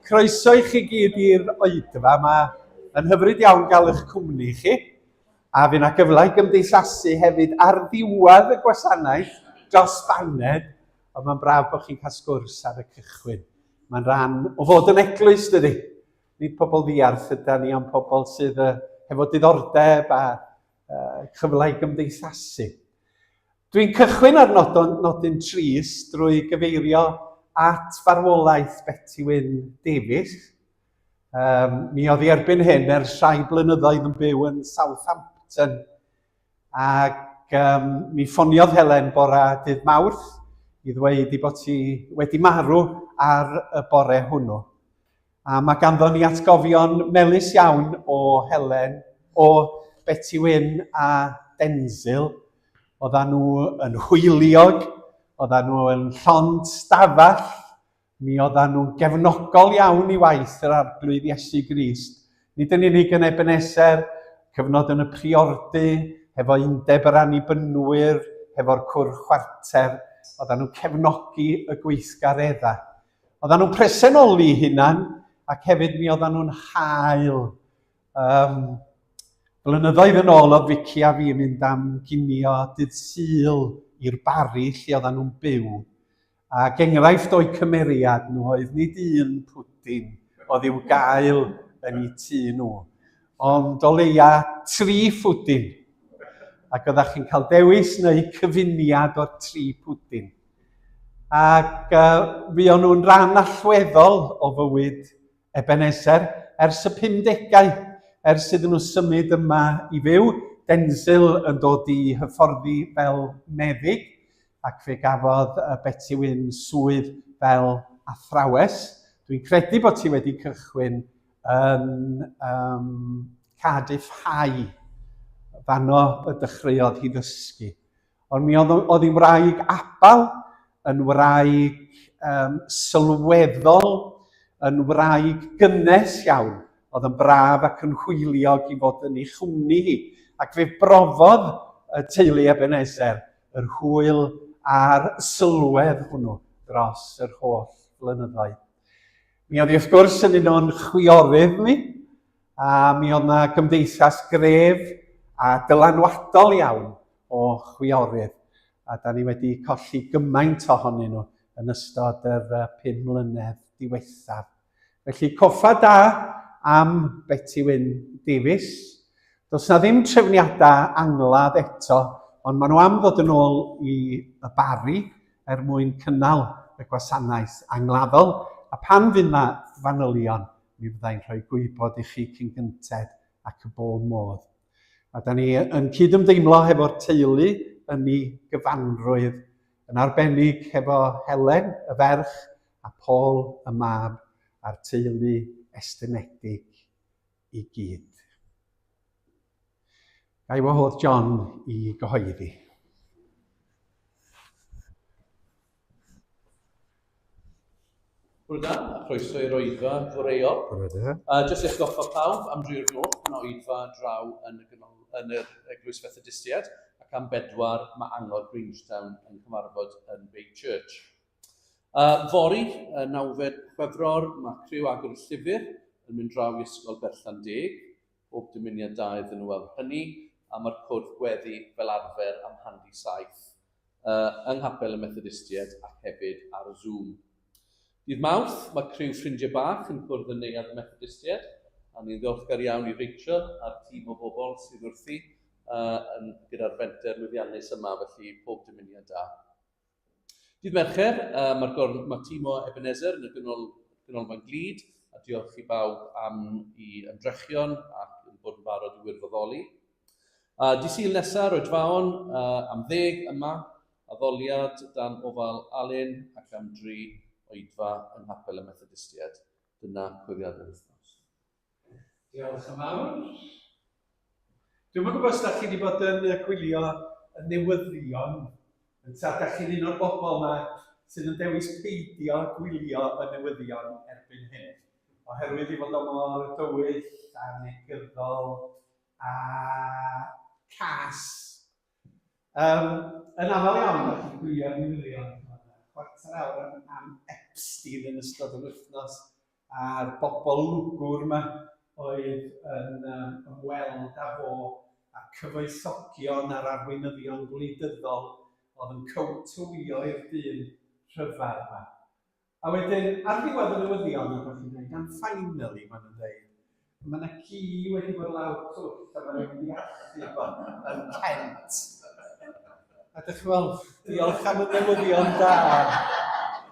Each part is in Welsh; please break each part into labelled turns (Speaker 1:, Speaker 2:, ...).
Speaker 1: Croeso i chi gyd i'r oedfa. Mae yn hyfryd iawn gael eich cwmni chi. A fydd yna gyfle i gymdeithasu hefyd ar ddiwedd y gwasanaeth dros baned, ond mae'n braf bod chi'n cael sgwrs ar y cychwyn. Mae'n rhan o fod yn eglwys, dydy. Nid pobl ddiarth yda ni, ond pobl sydd hefo diddordeb a chyfle i gymdeithasu. Dwi'n cychwyn ar nodon, nodyn trist drwy gyfeirio at farwolaeth Beti Wyn Davies. Um, mi oedd hi erbyn hyn ers rhai blynyddoedd yn byw yn Southampton. Ac um, mi ffoniodd Helen bora dydd Mawrth i ddweud ei bod hi wedi marw ar y bore hwnnw. A mae ganddo ni atgofion melys iawn o Helen, o Beti Wyn a Denzil. Oedden nhw yn hwyliog, oedden nhw yn llond stafell, mi oedden nhw'n gefnogol iawn i waith yr Arglwydd Iesu Grist. Nid yn unig yn Ebenezer, cyfnod yn y priordy, hefo undeb yr Annibynwyr, hefo'r cwr chwarter, oedden nhw'n cefnogi y gweithgareddau. Oedden nhw'n presenoli hunan ac hefyd mi oedden nhw'n hael. Um, blynyddoedd yn ôl oedd Vicky a fi yn mynd am ginio dydd Sul i'r Bari lle oedden nhw'n byw. Ac enghraifft o'u cymeriad nhw oedd nid un pwdin oedd i'w gael yn eu tŷ nhw, ond o leia tri phwdin. Ac oeddech chi'n cael dewis neu cyfuniad o'r tri phwdin. Ac uh, fuon nhw'n rhan allweddol o fywyd Ebenezer ers y 50au, ers iddyn nhw symud yma i fyw. Denzil yn dod i hyfforddi fel meddyg, ac fe gafodd Beti Wyn swydd fel athrawes. Dwi'n credu bod ti wedi cychwyn yn um, Cardiff High, fanno y dechreuodd hi ddysgu. Ond mi oedd, oedd hi'n wraig abal, yn wraig um, sylweddol, yn wraig gynnes iawn. Oedd yn braf ac yn hwyliog i fod yn ei chwmni hi. Ac fe brofodd y teulu Ebenezer yr hwyl a'r sylwedd hwnnw dros yr holl flynyddoedd. Mi oedd hi wrth gwrs yn un o'n chwiorydd ni, a mi oedd yna gymdeithas gref a dylanwadol iawn o chwiorydd, a da ni wedi colli gymaint ohonyn nhw yn ystod yr 5 mlynedd diwethaf. Felly coffa da am Beti Wyn Davies. Does na ddim trefniadau angladd eto, ond maen nhw am ddod yn ôl i y Barri er mwyn cynnal y gwasanaeth angladdol, a pan fydd na fanylion, mi fyddai'n rhoi gwybod i chi cyn gynted ac y bo modd. A da ni yn cydymdeimlo hefo'r teulu yn ei gyfanrwydd, yn arbennig hefo Helen, y ferch, a Paul, y mab, a'r teulu estynedig i gyd. Ga i wahodd John i gyhoeddi.
Speaker 2: Bore da, a chroeso i'r oedfa foreol.
Speaker 1: Bore da.
Speaker 2: Jyst eich goffa pawb am dri'r gloch, mae yna oedfa draw yn y, gynol, yn yr Eglwys Fethodistiaid, ac am bedwar mae Angor Grangetown yn cyfarfod yn Bay Church. Fory, nawfed Chwefror, mae criw agor y llyfr yn mynd draw i Ysgol Berllan Deg. Pob dymuniad da iddyn nhw am hynny, a mae'r cwrdd gweddi fel arfer am handi saith yng Nghapel y Methodistiaid ac hefyd ar Zoom. Dydd Mawrth, mae criw Ffrindiau Bach yn cwrdd yn Neuadd y Methodistiaid, a ni'n ddiolchgar iawn i Rachel a'r tîm o bobl sydd wrthi uh, yn, gyda'r fenter lwyddiannus yma, felly pob dymuniad da. Dydd Mercher, uh, mae'r mae tîm o Ebenezer yn y gynol, Ganolfan Glyd, a diolch i bawb am i ymdrechion ac yn bod yn barod i wirfoddoli. A di Sul nesa, Roedfaon, uh, am ddeg yma, addoliad dan ofal Alun ac am dri oedfa yng Nghapel y Methodistiaid. Dyna cwyddiad yr wythnos.
Speaker 1: Diolch yn fawr. Dwi'm yn gwybod os da chi wedi bod yn gwylio y newyddion, ynta da chi'n un o'r bobl yma sydd yn dewis peidio gwylio y newyddion erbyn hyn, oherwydd i fod o mor dywyll a negyddol a cas. Um, yn aml iawn, da chi'n gwylio'r newyddion, chwarter awr am, am Epstein yn ystod yr wythnos, a'r bobl lwgwr yma oedd yn um, ymweld â fo, a'r cyfoethogion a'r arweinyddion gwleidyddol oedd yn cywtywio i'r dyn rhyfedd yma. A wedyn, ar ddiwedd y newyddion, ydych chi'n dweud, and finally, maen nhw'n dweud, mae yna ci wedi bod lawr twll a maen nhw'n mynd i achub o yn Kent. A dych chi'n fel, diolch am y newyddion da,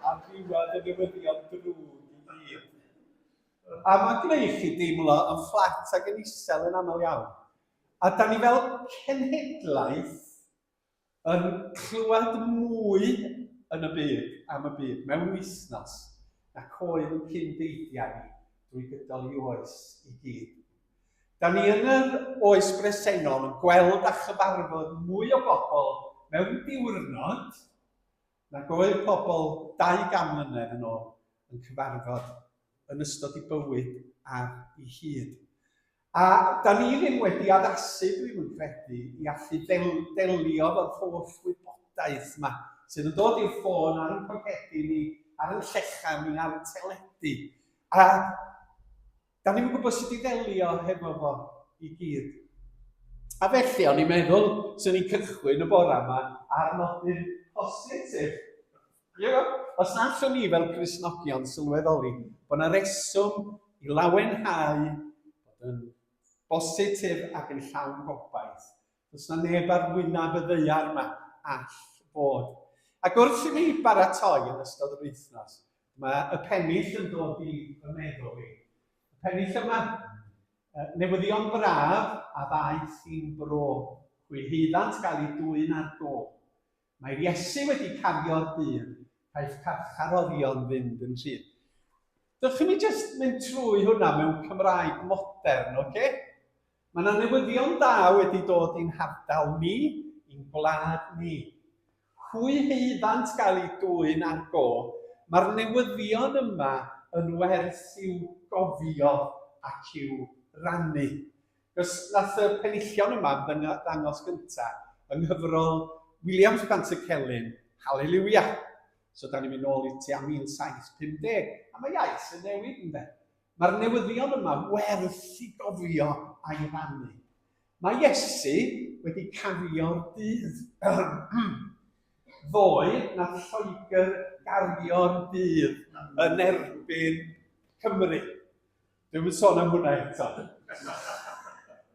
Speaker 1: ar ddiwedd y newyddion drwg i gyd. A mae'n gwneud chi deimlo yn fflat ac yn isel yn aml iawn. A da ni fel cenhedlaeth yn clywed mwy yn y byd am y byd mewn wythnos nac oedd yn cyn deidiau ni drwy gydol i oes i gyd. Da ni yn yr oes bresennol yn gweld a chyfarfod mwy o bobl mewn diwrnod nag oedd pobl 200 mlynedd yn ôl yn cyfarfod yn ystod ei bywyd ar ei hyd. A da ni ddim wedi addasu, dwi'm yn credu, i allu del delio efo'r holl wybodaeth yma sydd yn dod i'r ffôn, ar ein pocedi ni, ar ein llechan ni, ar y teledu. A da ni'n gwybod sut i ddelio hefo fo i gyd. A felly, o'n i'n meddwl, swn i'n cychwyn y bore yma ar nodyn positif. You know, os na allwn ni fel Cristnogion sylweddoli bod yna reswm i lawenhau, bod yn bositif ac yn llawn gobaith, does na neb ar wyneb y ddaear yma all fod. Ac wrth i mi baratoi yn ystod yr wythnos, mae y pennill yn dod i fy meddwl i. Y pennill yma, newyddion braf a ddaeth i'n bro, hwy haeddant gael eu dwyn ar go. Mae'r Iesu wedi cario'r dydd, caiff carcharorion fynd yn rhydd. Dewch i mi jyst mynd trwy hwnna mewn Cymraeg modern, oce? Okay? Mae yna newyddion da wedi dod i'n hardal ni, i'n gwlad ni. Hwy haeddant gael eu dwyn ar go. Mae'r newyddion yma yn werth i'w gofio ac i'w rannu. Cos nath y penillion yma ddangos gynta yng nghyfrol Williams Pantycelyn, Haleliwia. So da ni'n mynd nôl i tua 1750, a mae iaith yn newid ynde. Mae'r newyddion yma werth i gofio a'i rannu. Mae Iesu wedi cario'r dydd. Ddoe, nath Lloegr gario'r dydd yn erbyn Cymru. Dwi'm yn sôn am hwnna eto.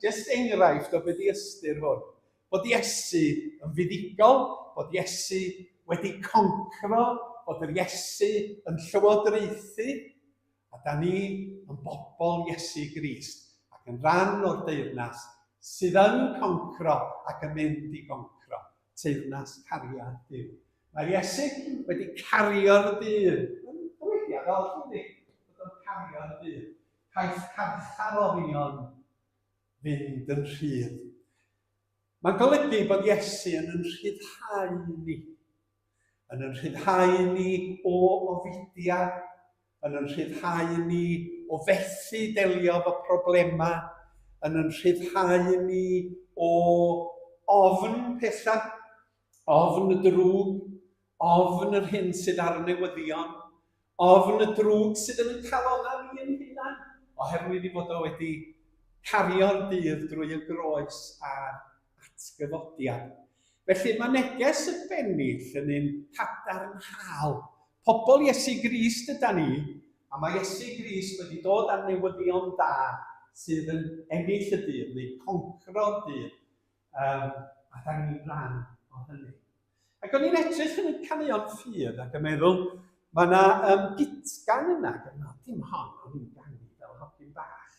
Speaker 1: Jyst enghraifft o beth i ystyr hwn. Bod Iesu yn fuddugol, bod Iesu wedi concro, bod yr Iesu yn llywodraethu, a da ni yn bobl Iesu Grist ac yn rhan o'r deyrnas sydd yn concro ac yn mynd i goncro. Teyrnas cariad Duw. Mae'r Iesu wedi cario'r dyn. Yn ddywediad od, yndi? Bod o'n cario'r dyn. Caiff carcharorion fynd yn rhydd. Mae'n golygu bod Iesu yn yn rhyddhau ni. Yn yn rhyddhau ni o ofidiau, yn yn rhyddhau ni o fethu delio efo problemau, yn yn rhyddhau ni o ofn pethau, ofn y drwg, ofn yr hyn sydd ar y newyddion, ofn y drwg sydd yn y calonnau ni yn hunan, oherwydd i fod o wedi cario'r dydd drwy y groes a'r atgyfodiad. Felly mae neges y bennill yn un cadarnhaol. Pobl Iesu Grist yda ni, a mae Iesu Grist wedi dod â newyddion da sydd yn ennill y dydd, neu concro'r dydd, um, a da ni'n rhan o hynny. Ac o'n i'n edrych yn y caneuon ffydd ac yn meddwl, mae yna um, gitgan yna, ac o'n meddwl, dim hon, o'n i'n ganu fel hogyn bach.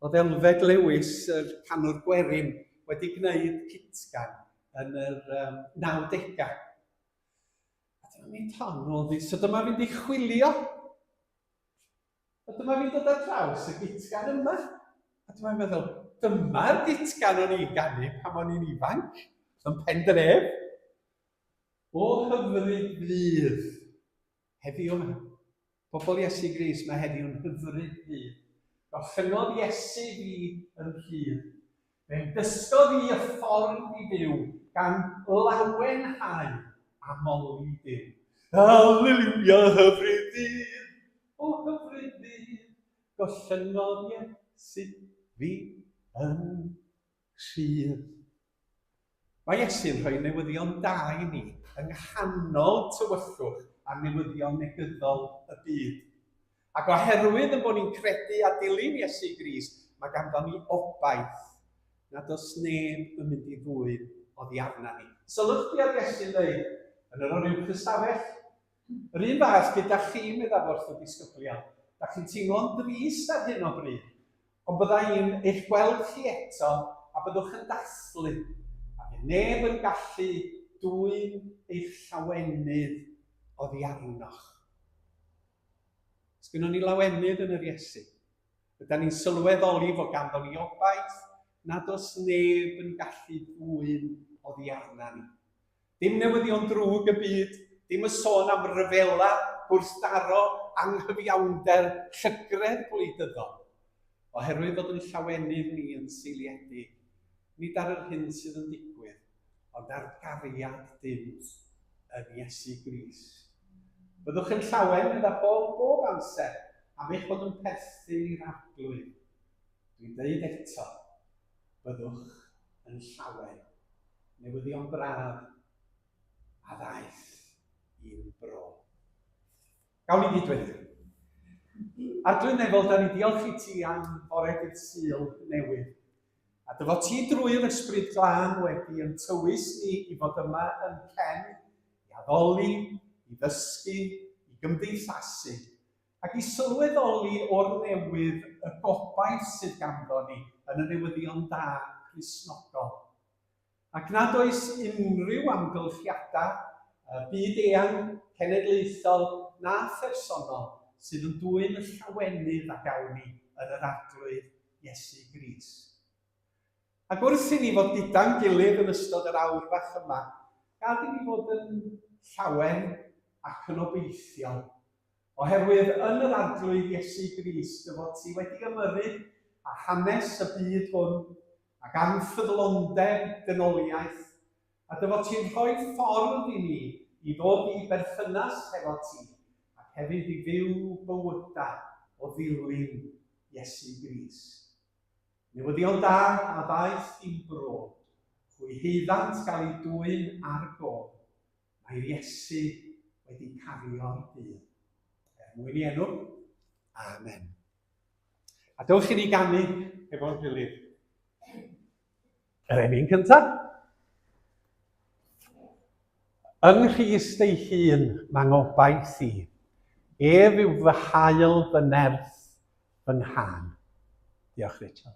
Speaker 1: Oedd Elfed Lewis, yr canwr gwerin, wedi gwneud cytgan yn yr um, 90au. A dyma nid hon oedd hi. So dyma fi'n di chwilio. A dyma fi'n dod ar draws y gytgan yma. A dyma fi'n meddwl, dyma'r gytgan o'n i'n ganu pan o'n i'n ifanc, yn Pendref. O hyfryd ddydd, heddiw yma. Pobl Iesu Grist, mae heddiw'n hyfryd ddydd. Gollyngodd Iesu fi yn rhydd. Fe'm dysgodd i y ffordd i fyw, gan lawenhau a moli Duw. Haleluia, hyfryd ddydd! O hyfryd ddydd, gollyngodd Iesu fi yn rhydd. Mae Iesu'n rhoi newyddion da i ni yng nghanol tywyllwch a newyddion negyddol y byd. Ac oherwydd yn bod ni'n credu a dilyn Iesu Grist, mae ganddo ni obaith nad oes neb yn mynd i ddwyn oddi arna ni. Sylwch be oedd Iesu'n dweud yn yr oruwch ystafell. Yr un fath gyda chi, meddaf wrth y disgyblion. Da chi'n teimlo'n drist ar hyn o bryd, Ond bydda i'n eich gweld chi eto a byddwch yn dathlu, a fydd neb yn gallu dwyn eich llawenydd oddi arnoch. Os gynnon ni lawenydd yn yr Iesu, ydan ni'n sylweddoli fod ganddo ni obaith nad oes neb yn gallu dwyn oddi arna ni. Dim newyddion drwg y byd, dim y sôn am ryfela, gwrthdaro, anghyfiawnder, llygredd gwleidyddol. Oherwydd fod yn llawenydd ni yn seiliedig, nid ar yr hyn sydd yn digwydd, ond ar gariad Duw yn Iesu Grist. Byddwch yn llawen, medda Paul, bob amser, am eich bod yn perthyn i'r Arglwydd. Dwi'n dweud eto, byddwch yn llawen. Newyddion braf a ddaeth i'n bro. Gawn ni gyd-weddio. Arglwydd Nefol, da ni diolch i ti am fore dydd Sul newydd. A dy fod ti drwy'r Ysbryd Glân wedi yn tywys ni i fod yma yn Cen, i addoli, i ddysgu, i gymdeithasu, ac i sylweddoli o'r newydd y gobaith sydd ganddo ni yn y newyddion da Cristnogol. Ac nad oes unrhyw amgylchiadau byd eang, cenedlaethol na phersonol sydd yn dwyn y llawenydd a gawn ni yn yr Arglwydd Iesu Grist. Ac wrth i ni fod gyda'n gilydd yn ystod yr awr fach yma, gad i ni fod yn llawen ac yn obeithiol, oherwydd yn yr Arglwydd Iesu Grist dy fod ti wedi ymyrryd â hanes y byd hwn ac anffyddlondeb dynoliaeth, a dy fod ti'n rhoi ffordd i ni i ddod i berthynas hefo ti, ac hefyd i fyw bywydau o ddilyn Iesu Grist. Newyddion da a ddaeth i'n bro, hwy haeddant gael eu dwyn ar gof, mae'r Iesu wedi cario'r byd. Er mwyn ei enw, Amen. A dewch i ni ganu efo'n gilydd. Yr emyn cyntaf. Yng Nghrist ei hun mae ngobaith i. Ef yw fy hael, fy nerth, fy nghân. Diolch, Rachel.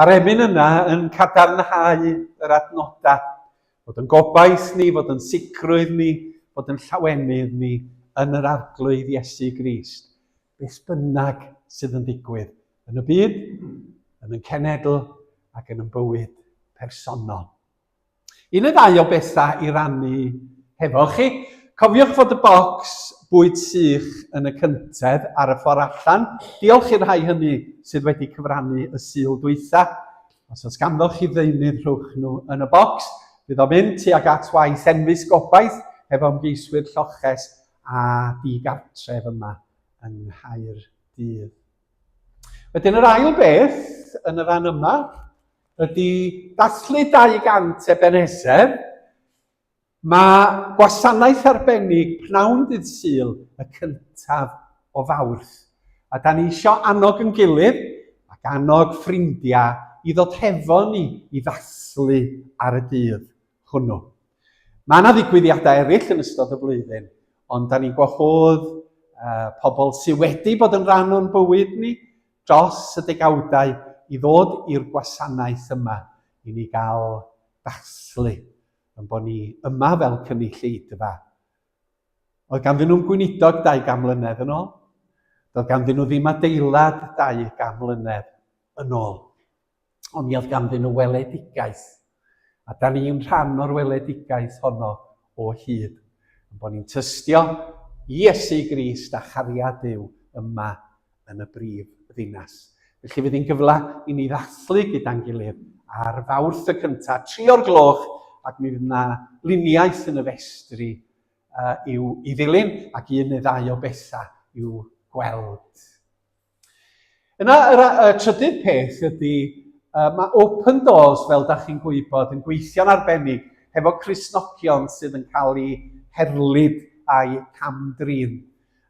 Speaker 1: A'r emyn yna yn cadarnhau yr adnodau, fod yn gobaith ni, fod yn sicrwydd ni, fod yn llawenydd ni yn yr Arglwydd Iesu Grist. Beth bynnag sydd yn digwydd yn y byd, yn y cenedl ac yn y bywyd personol. Un neu ddau o bethau i rannu hefo chi. Cofiwch fod y bocs bwyd sych yn y cyntedd ar y ffordd allan. Diolch i'r rhai hynny sydd wedi cyfrannu y Sul dwytha. Os oes ganddoch chi ddeunydd rhowch nhw yn y bocs. Fydd o'n mynd tuag at waith Enfys Gobaith hefo ymgeiswyr lloches a digartref yma yng Nghaerdydd. Wedyn yr ail beth yn y fan yma ydy dathlu 200 Ebenezer. Mae gwasanaeth arbennig pnawn dydd Sul y cyntaf o Fawrth. A da ni eisiau annog yn gilydd ac annog ffrindiau i ddod hefo ni i ddathlu ar y dydd hwnnw. Mae yna ddigwyddiadau eraill yn ystod y flwyddyn, ond da ni'n gwahodd uh, pobl sydd wedi bod yn rhan o'n bywyd ni dros y degawdau i ddod i'r gwasanaeth yma i ni gael dathlu yn bod ni yma fel cynulleidfa. Oedd ganddyn nhw'n gweinidog 200 mlynedd yn ôl. Doedd ganddyn nhw ddim adeilad 200 mlynedd yn ôl. Ond mi oedd ganddyn nhw weledigaeth. A da ni'n rhan o'r weledigaeth honno o hyd. Yn bod ni'n tystio i Iesu Grist a chariad Duw yma yn y brif ddinas. Felly fydd hi'n gyfle i ni ddathlu gyda'n gilydd ar Fawrth y cyntaf, 3 o'r gloch, ac mi fydd yna luniaeth yn y festri uh, i'w, i ddilyn ac un neu ddau o bethau i'w gweld. Yna, yr, y trydydd peth ydy, uh, mae Open Doors, fel da chi'n gwybod, yn gweithio'n arbennig hefo Cristnogion sydd yn cael eu herlid a'u cam-drin.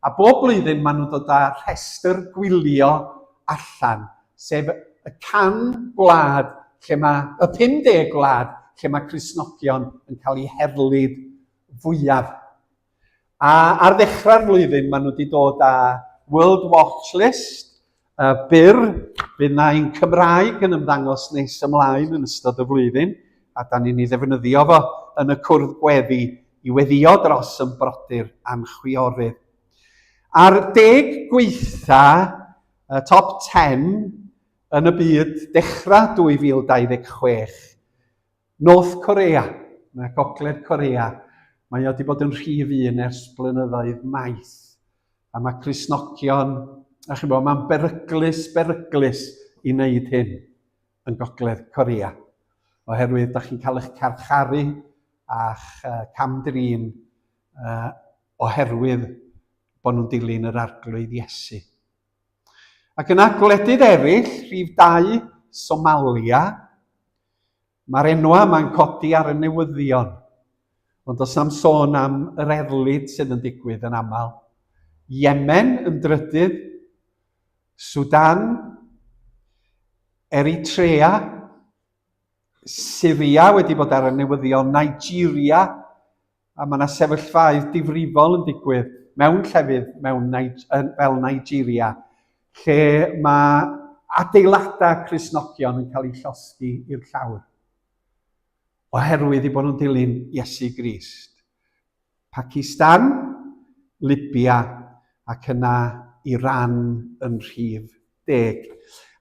Speaker 1: A bob blwyddyn maen nhw'n dod â rhestr gwylio allan, sef y can gwlad lle mae, y 50 gwlad lle mae Cristnogion yn cael eu herlid fwyaf. A ar ddechrau'r flwyddyn maen nhw wedi dod â World Watch List uh, byr, fydd na un Cymraeg yn ymddangos nes ymlaen yn ystod y flwyddyn, a da ni'n ei ddefnyddio fo yn y cwrdd gweddi i weddio dros yn brodyr a'n chwiorydd. A'r deg gweitha, y top 10 yn y byd dechrau 2026, North Korea, mae Gogledd Korea, mae o wedi bod yn rhif un ers blynyddoedd maith. A mae Cristnogion, a chi'n bod, mae'n beryglus, beryglus i wneud hyn yn Gogledd Korea. Oherwydd da chi'n cael eich carcharu a'ch uh, cam-drin uh, oherwydd bod nhw'n dilyn yr arglwydd Iesu. Ac yna gwledydd eraill, rhif 2, Somalia. Mae'r enwau yma'n codi ar y newyddion, ond does am sôn am yr erlid sydd yn digwydd yn aml. Yemen yn drydydd, Sudan, Eritrea, Syria wedi bod ar y newyddion, Nigeria, a mae yna sefyllfaoedd difrifol yn digwydd mewn llefydd mewn, fel Nigeria, lle mae adeiladau Cristnogion yn cael eu llosgi i'r llawr oherwydd eu bod nhw'n dilyn Iesu Grist. Pakistan, Libya ac yna Iran yn rhif. deg.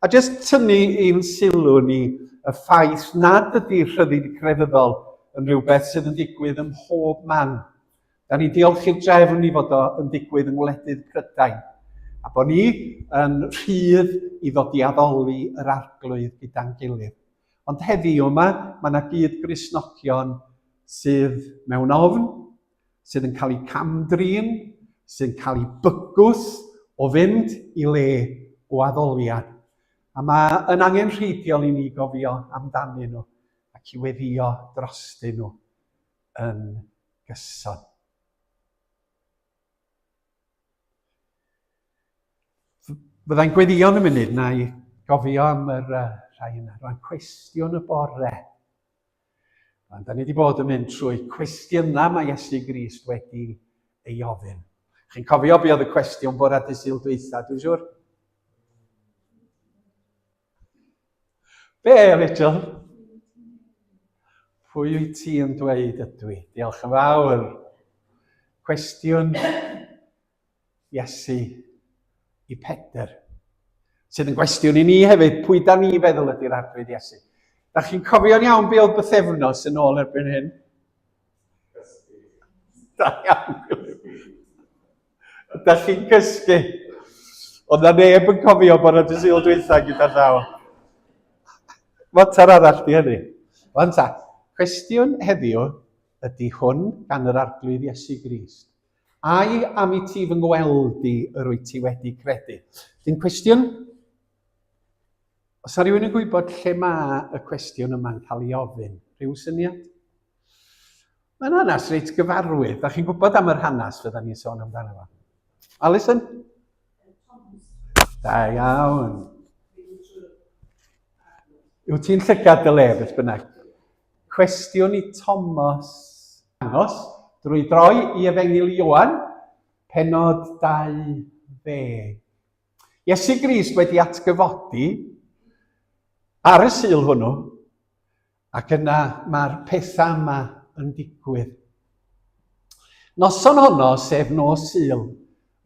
Speaker 1: A jyst tynnu i'n sylw ni y ffaith nad ydy rhyddid crefyddol yn rhywbeth sydd yn digwydd ym mhob man. Da ni'n diolch i'r drefn i fod o yn digwydd yng ngwledydd Prydain, a bod ni yn rhydd i ddod i addoli yr arglwydd gyda'n gilydd. Ond heddiw yma, mae yna gyd Gristnogion sydd mewn ofn, sydd yn cael eu cam-drin, sydd yn cael eu bygwth o fynd i le o addoliad. A mae yn angenrheidiol i ni gofio amdanyn nhw ac i weddïo drostyn nhw yn gyson. Fyddai'n gweddïo yn y munud na i gofio am yr uh, rhai yna. Rwan, cwestiwn y bore. Rwan, da ni wedi bod yn mynd trwy cwestiynau mae Iesu Grist wedi ei ofyn. Chi'n cofio be oedd y cwestiwn bore dydd Sul dwytha, dwi'n siŵr? Be, Rachel? Pwy wyt ti yn dweud ydw i? Diolch yn fawr. Cwestiwn Iesu i Pedr. Sydd yn gwestiwn i ni hefyd, pwy da ni feddwl ydy'r arglwydd Iesu? Da chi'n cofio'n iawn be oedd bythefnos yn ôl erbyn hyn? Da iawn, Ydych chi'n cysgu? Ond na neb yn cofio bod yna Sul dwytha gyda llaw. Mater arall di hynny. Wan ta, cwestiwn heddiw ydy hwn gan yr Arglwydd Iesu Grist. Ai am i ti fy ngweld i yr wyt ti wedi credu? Dyn cwestiwn, os na rhywun yn gwybod lle mae y cwestiwn yma'n cael ei ofyn, rhyw syniad? Mae'n hanes reit gyfarwydd. Da chi'n gwybod am yr hanes fydda ni'n sôn amdano fo. Alison? Da iawn. Yw ti'n llygad dy le, beth bynnag? Cwestiwn i Thomas Angos, drwy droi i Efengyl Ioan, penod 20. Iesu Grist wedi atgyfodi ar y Sul hwnnw, Ac yna mae'r pethau yma yn digwydd. Noson honno, sef nos Sul,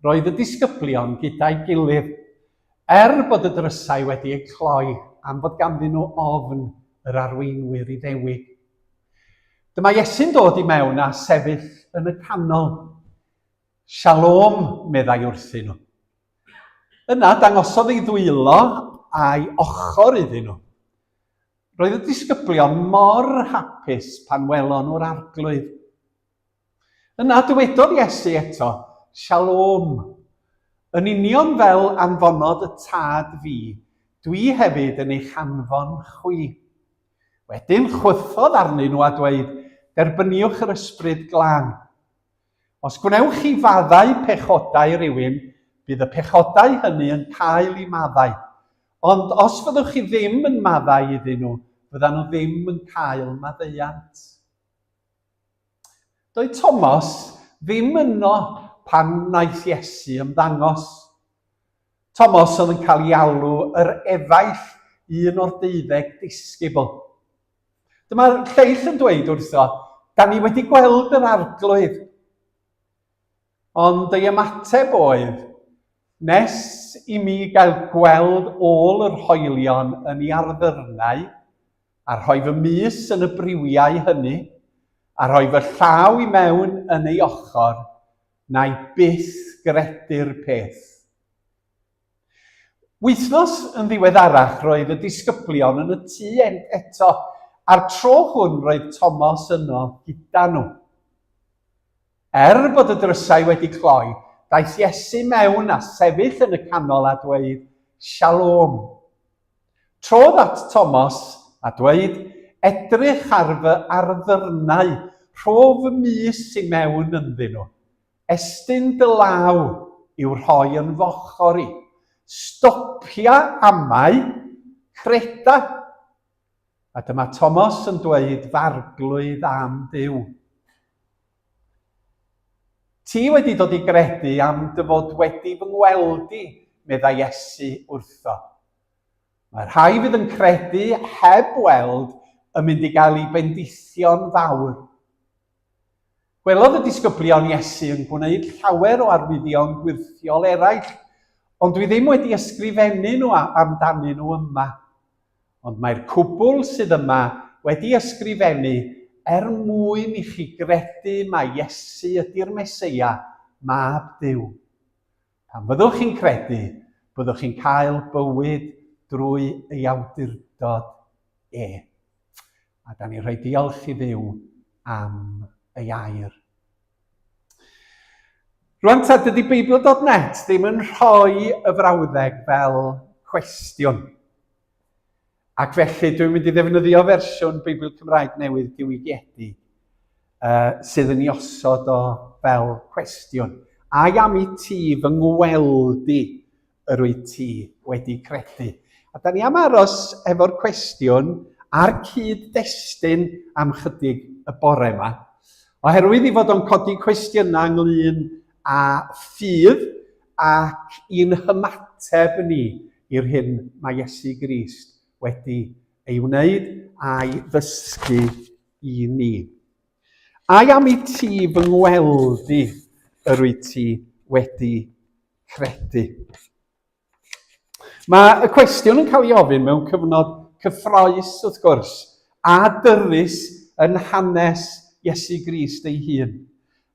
Speaker 1: roedd y disgyblion gyda'i gilydd, er bod y drysau wedi eu cloi am fod ganddyn nhw ofn yr arweinwyr Iddewig. Dyma Iesu'n dod i mewn a sefyll yn y canol. Shalom, meddai wrthyn nhw. Yna dangosodd ei ddwylo a'i ochr iddyn nhw. Roedd y disgyblion mor hapus pan welon nhw'r arglwydd. Yna dywedodd Iesu eto, Shalom. Yn union fel anfonodd y Tad fi, dwi hefyd yn eich anfon chwi. Wedyn chwythodd arnyn nhw a dweud, Derbyniwch yr Ysbryd Glân. Os gwnewch chi faddau pechodau rhywun, bydd y pechodau hynny yn cael eu maddau. Ond os fyddwch chi ddim yn maddau iddyn nhw, fyddan nhw ddim yn cael maddeuant. Doedd Tomos ddim yno pan wnaeth Iesu ymddangos. Tomos oedd yn cael ei alw yr efaill, un o'r deuddeg disgybl. Dyma'r lleill yn dweud wrtho, da ni wedi gweld yr arglwydd. Ond ei ymateb oedd, nes i mi gael gweld ôl yr hoelion yn ei arddyrnau, a rhoi fy mys yn y briwiau hynny, a rhoi fy llaw i mewn yn ei ochr, na i byth gredu'r peth. Wythnos yn ddiweddarach roedd y disgyblion yn y tŷ eto, a'r tro hwn roedd Tomos yno gyda nhw. Er bod y drysau wedi cloi, daeth Iesu mewn a sefyll yn y canol a dweud, Shalom. Trodd at Tomos a dweud, Edrych ar fy arddyrnau, rho fy mys i mewn ynddyn nhw. Estyn dy law i'w rhoi yn f'ochr i. Stopia amau, creda. A dyma Tomos yn dweud, F'arglwydd am Dduw. Ti wedi dod i gredu am dy fod wedi fy ngweld i, meddai Iesu wrtho. Mae'r rhai fydd yn credu heb weld yn mynd i gael eu bendithio'n fawr. Gwelodd y disgyblion Iesu yn gwneud llawer o arwyddion gwyrthiol eraill. Ond dwi ddim wedi ysgrifennu nhw amdanyn nhw yma. Ond mae'r cwbl sydd yma wedi ysgrifennu er mwyn i chi gredu mai Iesu ydy'r Meseia, Mab Duw. Pan fyddwch chi'n credu, byddwch chi'n cael bywyd drwy ei awdurdod e. A da ni'n rhoi diolch i Dduw am ei air. Rwan ta, dydy Beibl.net ddim yn rhoi y frawddeg fel cwestiwn. Ac felly dwi'n mynd i ddefnyddio fersiwn Beibl Cymraeg Newydd diwygiedig uh, sydd yn ei osod o fel cwestiwn. Ai am i ti fy ngweld i yr wyt ti wedi credu? A da ni am aros efo'r cwestiwn a'r cyd-destun am chydig y bore yma. Oherwydd i fod o'n codi cwestiynau ynglyn â ffydd ac i'n hymateb ni i'r hyn mae Iesu Grist wedi ei wneud a'i ddysgu i ni. Ai am i ti fy ngweld i yr wyt ti wedi credu? Mae y cwestiwn yn cael ei ofyn mewn cyfnod cyffroes, wrth gwrs, a dyrys yn hanes Iesu Grist ei hun,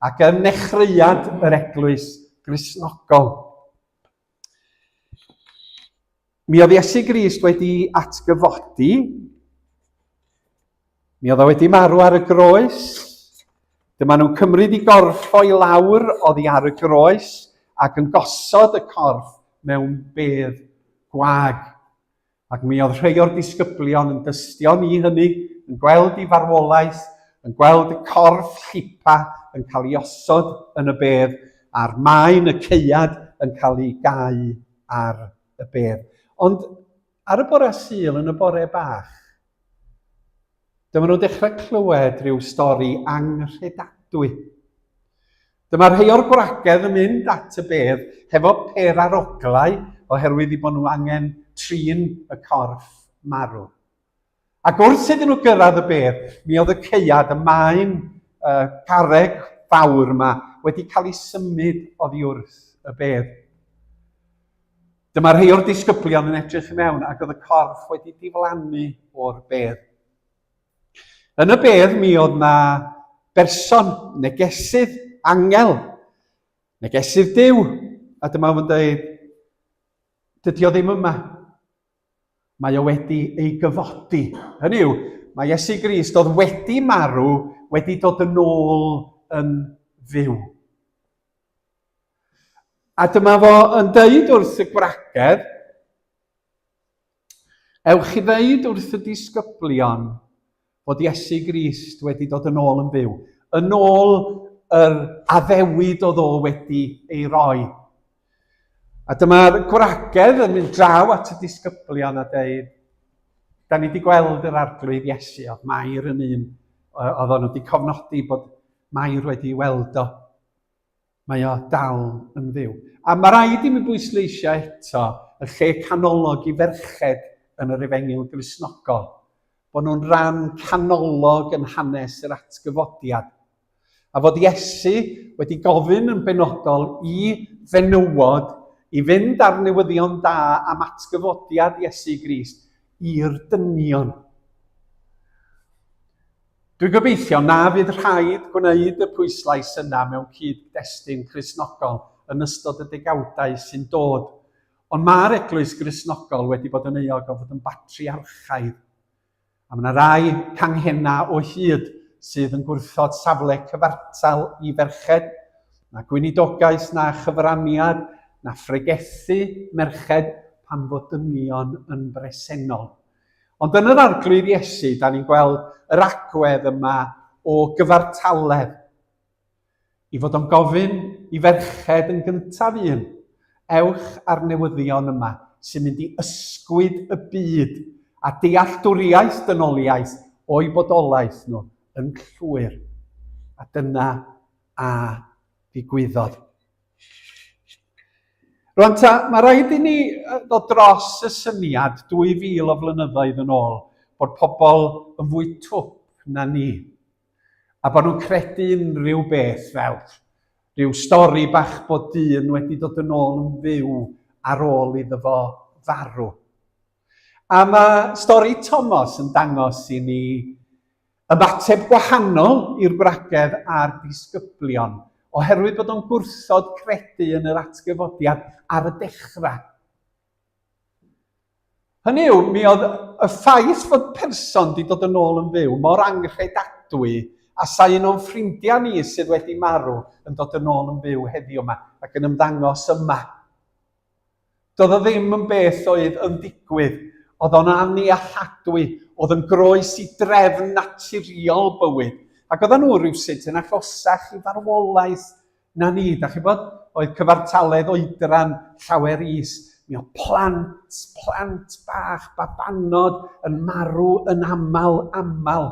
Speaker 1: ac yn nechreuad yr eglwys Gristnogol. Mi oedd Iesu Grist wedi atgyfodi Mi oedd o wedi marw ar y groes. Dyma nhw'n cymryd i gorff o i lawr oddi ar y groes ac yn gosod y corff mewn bedd gwag. Ac mi oedd rhai o'r disgyblion yn dystion i hynny, yn gweld i farwolaeth, yn gweld y corff llipa yn cael ei osod yn y bedd, a'r maen y caead yn cael ei gau ar y bedd. Ond ar y bore Sul, yn y bore bach, Dyma nhw'n dechrau clywed rhyw stori anghredadwy. Dyma rhai o'r gwragedd yn mynd at y bedd hefo per aroglau oherwydd i bod nhw angen trin y corff marw. Ac wrth iddyn nhw gyrraedd y bedd, mi oedd y caead, y maen uh, carreg fawr yma, wedi cael ei symud oddi wrth y bedd. Dyma rhai o'r disgyblion yn edrych i mewn ac oedd y corff wedi diflannu o'r bedd. Yn y bedd mi oedd na berson, negesydd, angel, negesydd Duw, a dyma fo'n dweud, dydy o ddim yma. Mae o wedi ei gyfodi. Hynny yw, mae Iesu Grist oedd wedi marw wedi dod yn ôl yn fyw. A dyma fo yn deud wrth y gwragedd, ewch i ddeud wrth y disgyblion fod Iesu Grist wedi dod yn ôl yn fyw, yn ôl yr addewid oedd o wedi ei roi. A dyma'r gwragedd yn mynd draw at y disgyblion a deud, da ni wedi gweld yr arglwydd Iesu, oedd Mair yn un, oedd nhw wedi cofnodi bod Mair wedi weld o. Mae o dal yn fyw. A mae rhaid i mi bwysleisio eto y lle canolog i ferched yn yr Efengyl Gristnogol, bod nhw'n rhan canolog yn hanes yr atgyfodiad, a fod Iesu wedi gofyn yn benodol i fenywod i fynd â'r newyddion da am atgyfodiad Iesu Grist i'r dynion. Dwi'n gobeithio na fydd rhaid gwneud y pwyslais yna mewn cyd-destun Cristnogol yn ystod y degawdau sy'n dod, ond mae'r Eglwys Gristnogol wedi bod yn euog o fod yn batriarchaidd, a mae yna rai canghennau o hyd sydd yn gwrthod safle cyfartal i ferched, na gweinidogaeth na chyfraniad na phregethu merched pan fod dynion yn bresennol. Ond yn yr Arglwydd Iesu, da ni'n gweld yr agwedd yma o gyfartaledd. I fod o'n gofyn i ferched yn gyntaf un, ewch ar newyddion yma sy'n mynd i ysgwyd y byd a dealltwriaeth dynoliaeth o'i bodolaeth nhw yn llwyr. A dyna a ddigwyddodd. Rwan ta, mae rhaid i ni ddod dros y syniad 2000 o flynyddoedd yn ôl bod pobl yn fwy twp na ni, a bod nhw'n credu unrhyw beth fel rhyw stori bach bod dyn wedi dod yn ôl yn fyw ar ôl iddo fo farw. A mae stori Thomas yn dangos i ni ymateb gwahanol i'r gwragedd a'r disgyblion, oherwydd bod o'n gwrthod credu yn yr atgyfodiad ar y dechrau. Hynny yw, mi oedd y ffaith fod person wedi dod yn ôl yn fyw mor anghredadwy a sa un o'n ffrindiau ni sydd wedi marw yn dod yn ôl yn fyw heddiw yma ac yn ymddangos yma. Doedd o ddim yn beth oedd yn digwydd. Oedd o'n annealladwy, oedd yn groes i drefn naturiol bywyd. Ac oedden nhw rhywsut yn agosach i farwolaeth na ni. Da chi'n bod? Oedd cyfartaledd oedran llawer is. Mi oedd plant, plant bach, babanod yn marw yn aml, aml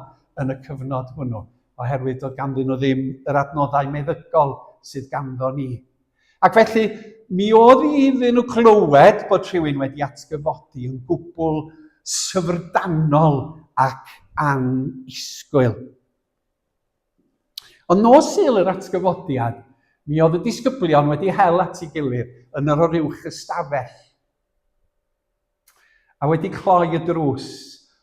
Speaker 1: yn y cyfnod hwnnw, oherwydd doedd ganddyn nhw ddim yr adnoddau meddygol sydd ganddo ni. Ac felly, mi oedd iddyn nhw clywed bod rhywun wedi atgyfodi yn gwbl syfrdanol ac annisgwyl. Ond nos Sul yr atgyfodiad, mi oedd y disgyblion wedi hel at ei gilydd yn yr oruwch ystafell a wedi cloi y drws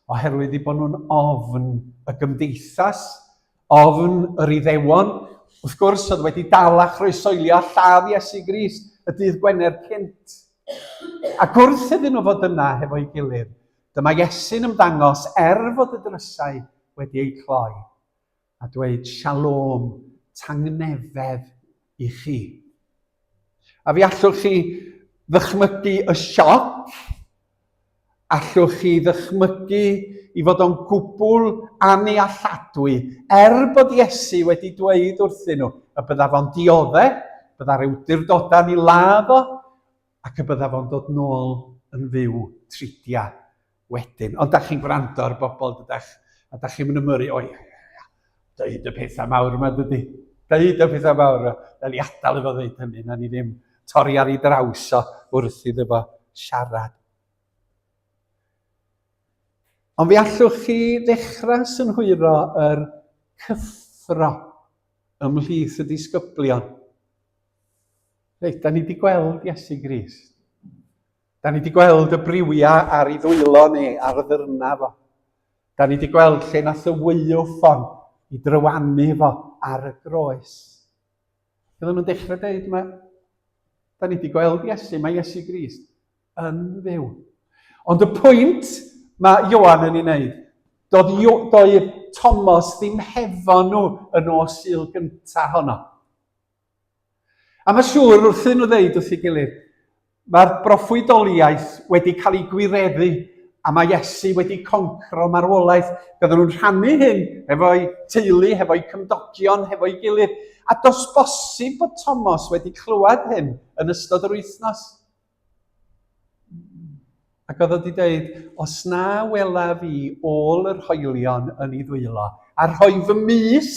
Speaker 1: oherwydd eu bod nhw'n ofn y gymdeithas, ofn yr Iddewon, wrth gwrs oedd wedi dal a chroesoelio a lladd Iesu Grist y dydd Gwener cynt. Ac wrth iddyn nhw fod yna hefo'i gilydd, dyma Iesu'n ymddangos er fod y drysau wedi eu cloi, a dweud shalom, tangnefedd i chi. A fi allwch chi ddychmygu y sioc, allwch chi ddychmygu i fod o'n gwbl annealladwy, er bod Iesu wedi dweud wrthyn nhw y bydda fo'n diodde, bydda rhyw dirdodau'n ei ladd o, ac y bydda fo'n dod nôl yn fyw tridia wedyn. Ond da chi'n gwrando ar bobl, dydach, a da chi'n mynd ymyrru, o ia, ia, ia, dweud y pethau mawr yma, dydy. Dweud y pethau mawr yma. Na ni adael efo dweud hynny, na ni ddim torri ar ei draws o wrth iddo fo siarad. Ond fi allwch chi ddechrau synhwyro yr cyffro ymhlith y disgyblion. Reit, da ni wedi gweld Iesu Grist. Da ni wedi gweld y briwiau ar ei ddwylo ni, ar y ddyrna fo. Da ni wedi gweld lle nath y waywffon i drywanu fo ar y groes. Bydden nhw'n dechrau dweud, mae, da ni wedi gweld Iesu, mae Iesu Grist yn fyw. Ond y pwynt mae Ioan yn ei wneud, doedd, doedd Thomas ddim hefo nhw y nos Sul gyntaf honno. A mae siŵr wrthyn nhw ddeud wrth ei gilydd, mae'r broffwydoliaeth wedi cael ei gwireddu a mae Iesu wedi concro marwolaeth. Bydden nhw'n rhannu hyn hefo'u teulu, hefo'u cymdogion, hefo'i gilydd. A does bosib bod Thomas wedi clywed hyn yn ystod yr wythnos. Ac oedd o wedi dweud, os na welaf i ôl yr hoelion yn ei ddwylo, a rhoi fy mys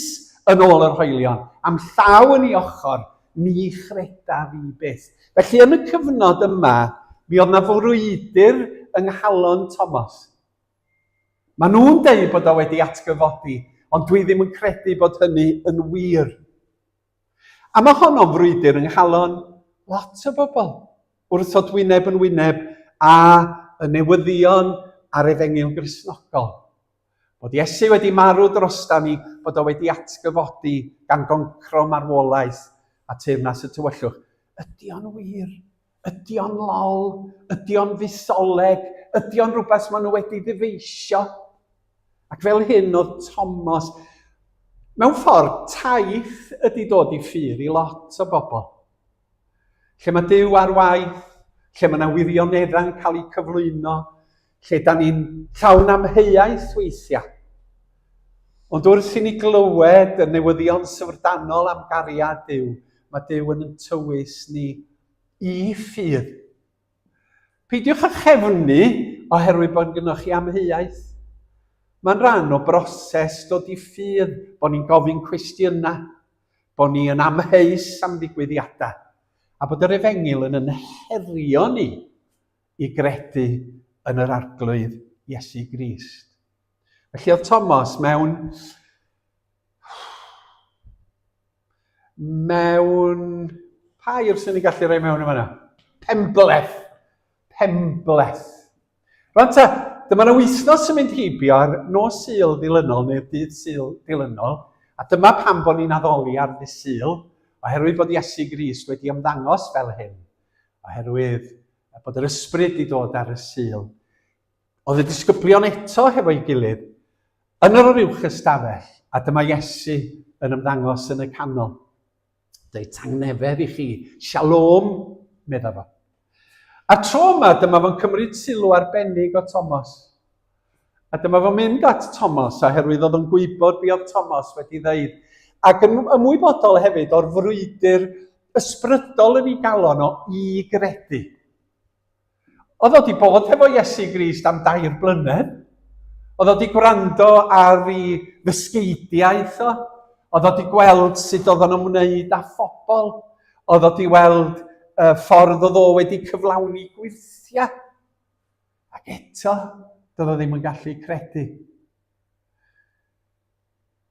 Speaker 1: yn ôl yr hoelion, am llaw yn ei ochr, ni chredaf i byth. Felly yn y cyfnod yma, mi oedd na frwydr yng nghalon Thomas. Maen nhw'n deud bod o wedi atgyfodi, ond dwi ddim yn credu bod hynny yn wir. A mae honno'n frwydr yng nghalon lot o bobl wrthod wyneb yn wyneb â y newyddion a'r efengyl Gristnogol. Bod Iesu wedi marw drosta ni, bod o wedi atgyfodi gan goncro marwolaeth a teyrnas y tywyllwch. Ydy o'n wir? Ydy o'n lol? Ydy o'n fytholeg? Ydy o'n rhywbeth maen nhw wedi ddyfeisio? Ac fel hyn oedd Thomas. Mewn ffordd, taith ydy dod i ffydd i lot o bobl. Lle mae Duw ar waith, lle mae yna wirioneddau'n cael eu cyflwyno, lle da ni'n llawn amheuaeth weithiau. Ond wrth i ni glywed y newyddion syfrdanol am gariad Duw, mae Duw yn tywys ni i ffydd. Peidiwch â chefnu oherwydd bod gynnwch chi amheuaeth. Mae'n rhan o broses dod i ffydd bod ni'n gofyn cwestiynau, bod ni yn amheus am ddigwyddiadau, a bod yr efengyl yn yn herio ni i gredu yn yr Arglwydd Iesu Grist. Felly oedd Thomas mewn mewn... Pa air sy'n ni'n gallu rhoi mewn yma? Penbleth! Penbleth. Rwan ta, dyma yna wythnos yn mynd heibio ar nos Sul dilynol neu'r dydd Sul dilynol, a dyma pam bod ni'n addoli ar ddydd Sul, oherwydd bod Iesu Grist wedi ymddangos fel hyn, oherwydd bod yr ysbryd wedi dod ar y Sul. Oedd y disgyblion eto hefo'i gilydd yn yr oruwch ystafell, a dyma Iesu yn ymddangos yn y canol. Dweud tangnefedd i chi, shalom, medda fo. A tro yma, dyma fo'n cymryd sylw arbennig o Thomas. A dyma fo'n mynd at Thomas, oherwydd oedd o'n gwybod be oedd Thomas wedi ddeud. Ac yn ymwybodol hefyd o'r frwydr ysbrydol yn ei galon o i gredu. Oedd o 'di bod hefo Iesu Grist am dair blynedd. Oedd o 'di gwrando ar ei ddysgeidiaeth o. Oedd o 'di gweld sut oedd o'n ymwneud â phobl. Oedd o 'di weld y ffordd oedd o wedi cyflawni gwyrthiau. Ac eto, doedd o ddim yn gallu credu.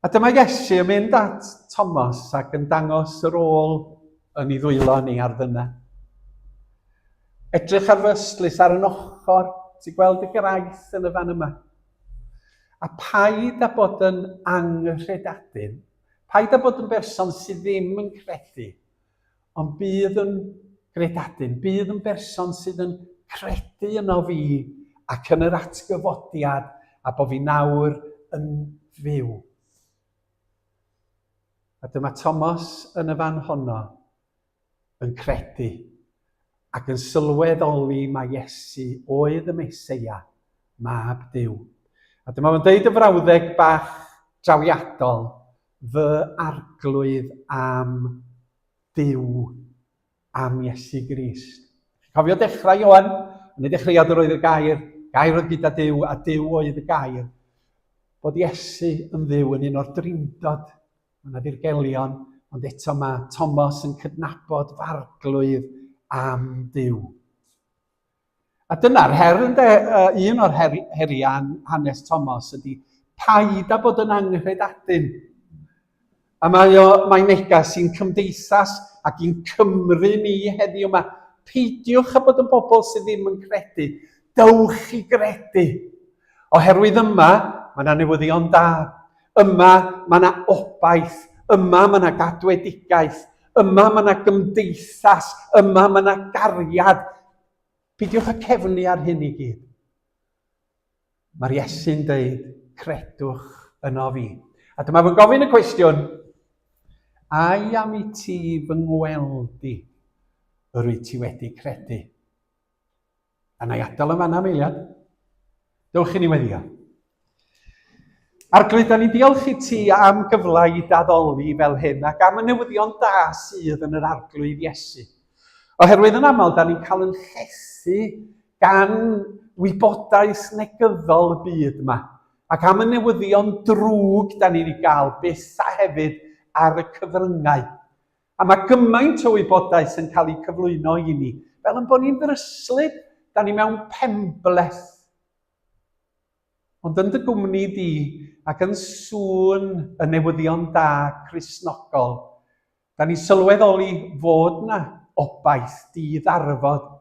Speaker 1: A dyma Iesu yn mynd at Thomas ac yn dangos yr ôl yn ei ddwylo ni ar ddyna. Edrych ar fy ystlys ar yn ochr, ti'n gweld y graith yn y fan yma. A paid â bod yn anghredadun, paid â bod yn berson sydd ddim yn credu, ond bydd yn gredadun, bydd yn berson sydd yn credu yno fi ac yn yr atgyfodiad a bod fi nawr yn fyw. A dyma Thomas yn y fan honno yn credu ac yn sylweddoli mai Iesu oedd y Meseia, mab Duw. A dyma fo'n deud y frawddeg bach drawiadol, fy arglwydd am Duw, am Iesu Grist. Cofio dechrau Ioan? Yn y dechreuad yr oedd y gair, gair oedd gyda Duw, a Duw oedd y gair. Bod Iesu yn Dduw yn un o'r drindod, mae yna ddirgelion, ond eto mae Thomas yn cydnabod farglwydd am Duw. A dyna'r her ynde, un o'r her, heriau yn hanes Thomas ydy paid â bod yn anghredadun. A mae o, mae neges i'n cymdeithas ac i'n Cymru ni heddiw yma. Peidiwch â bod yn bobl sydd ddim yn credu. Dewch i gredu. Oherwydd yma, mae yna newyddion da. Yma, mae yna obaith. Yma, mae yna gadwedigaeth. Yma, mae yna gymdeithas. Yma, mae yna gariad. Peidiwch â cefnu ar hyn i gyd. Mae'r Iesu'n dweud, credwch yno fi. A dyma fy gofyn y cwestiwn, ai am i ti fy ngweld i, yr wyt ti wedi credu? A na i adael yn fanna am eiliad. Dewch i ni weddio. Arglwydd, da ni'n diolch i ti am gyfle i daddoli fel hyn ac am y newyddion da sydd yn yr Arglwydd Iesu. Oherwydd yn aml, da ni'n cael yn llethu gan wybodaeth negyddol y byd yma ac am y newyddion drwg da ni'n ei gael byth a hefyd ar y cyfryngau. A mae gymaint o wybodaeth yn cael ei cyflwyno i ni, fel yn bod ni'n ddryslyd, da ni mewn penbleth. Ond yn dy gwmni di ac yn sŵn y newyddion da Cristnogol, da ni'n sylweddoli fod na obaith di-ddarfod,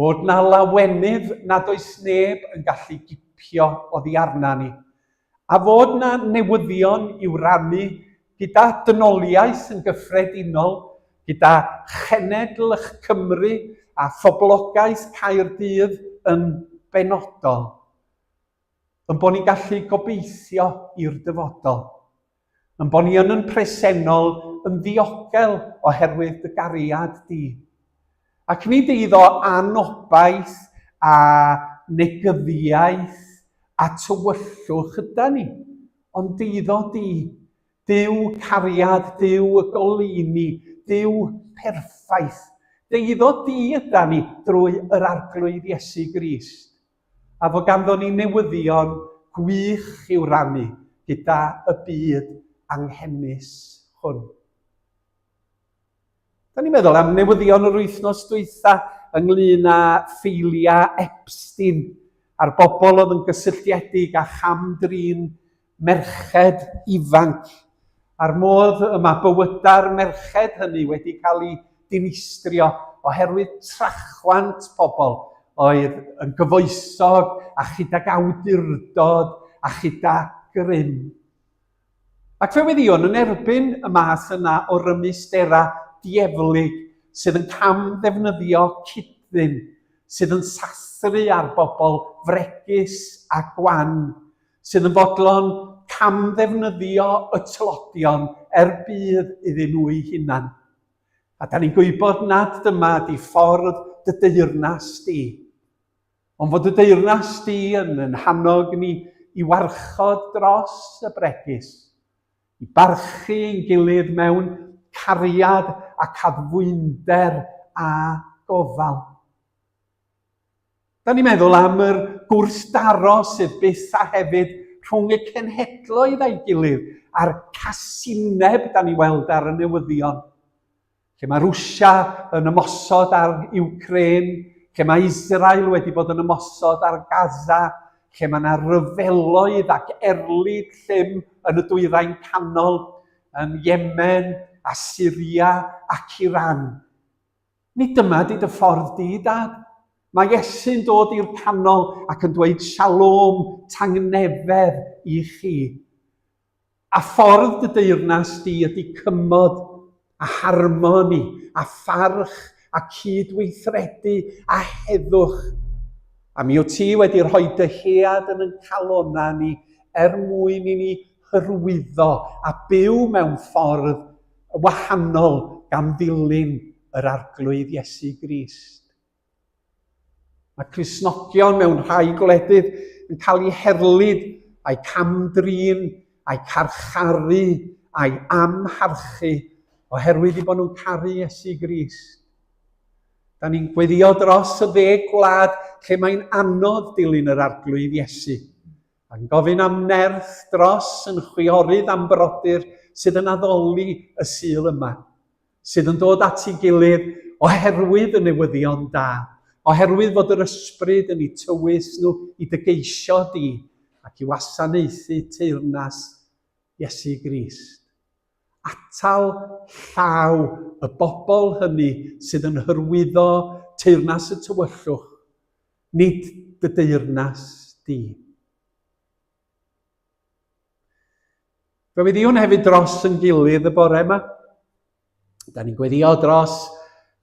Speaker 1: Fod 'na lawenydd nad oes neb yn gallu gipio oddi arna ni, a fod 'na newyddion i'w rannu gyda dynoliaeth yn gyffredinol, gyda chenedl ych Cymru a phoblogaeth Caerdydd yn benodol. Yn bod ni'n gallu gobeithio i'r dyfodol. Yn bod ni yn yn presennol yn ddiogel oherwydd dy gariad di. Ac nid eiddo anobaith a negyddiaeth a tywyllwch yda ni, ond eiddo di, Duw cariad, Duw y goleuni, Duw perffaith. Deiddo di yda ni drwy yr Arglwydd Iesu Grist. A fod ganddo ni newyddion gwych i'w rannu gyda y byd anghenus hwn. Da ni'n meddwl am newyddion yr wythnos dwytha ynglyn â ffeiliau Epstein a'r bobl oedd yn gysylltiedig â cham-drin merched ifanc, a'r modd y mae bywydau'r merched hynny wedi cael eu dinistrio oherwydd trachwant pobl oedd yn gyfoethog a chydag awdurdod a chyda grym. Ac fe weddïon yn erbyn y math yna o rymusterau dieflig sydd yn cam-ddefnyddio cyd-ddyn, sydd yn sathru ar bobl fregus a gwan, sydd yn fodlon cam-ddefnyddio y tlodion er budd iddyn nhw'u hunan. A da ni'n gwybod nad dyma di ffordd dy deyrnas di. Ond fod y deyrnas di yn yn hannog ni i warchod dros y bregus, i barchu ein gilydd mewn cariad ac addfwynder a gofal. Da ni'n meddwl am yr gwrthdaro sydd byth a hefyd rhwng y cenhedloedd a'i gilydd a'r casineb da ni weld ar y newyddion. Lle mae Rwsia yn ymosod ar Iwcrên, lle mae Israel wedi bod yn ymosod ar Gaza, lle mae yna ryfeloedd ac erlid llym yn y Dwyrain Canol, yn Yemen a Syria ac Iran. Nid dyma di dy ffordd di, Dad. Mae Iesu'n dod i'r canol ac yn dweud shalom, tangnefedd i chi. A ffordd dy deyrnas di ydy cymod a harmoni a pharch a cyd-weithredu a heddwch. A mi wyt ti wedi rhoi dyhead yn yn calonnau ni er mwyn i ni hyrwyddo a byw mewn ffordd wahanol gan ddilyn yr Arglwydd Iesu Grist. Mae Cristnogion mewn rhai gwledydd yn cael eu herlid, a'u cam-drin, a'u carcharu, a'u amharchu, oherwydd eu bod nhw'n caru Iesu Grist. Da ni'n gweddio dros y ddeg gwlad lle mae'n anodd dilyn yr Arglwydd Iesu. A'n gofyn am nerth dros yn chwiorydd a'n brodyr sydd yn addoli y Sul yma. sydd yn dod at ei gilydd oherwydd y newyddion da, oherwydd fod yr ysbryd yn eu tywys nhw i dy geisio di ac i wasanaethu teyrnas Iesu Grist. Atal llaw y bobl hynny sydd yn hyrwyddo teyrnas y tywyllwch, nid dy deyrnas di. Fe weddïwn hefyd dros yn gilydd y bore yma. Da ni'n gweddio dros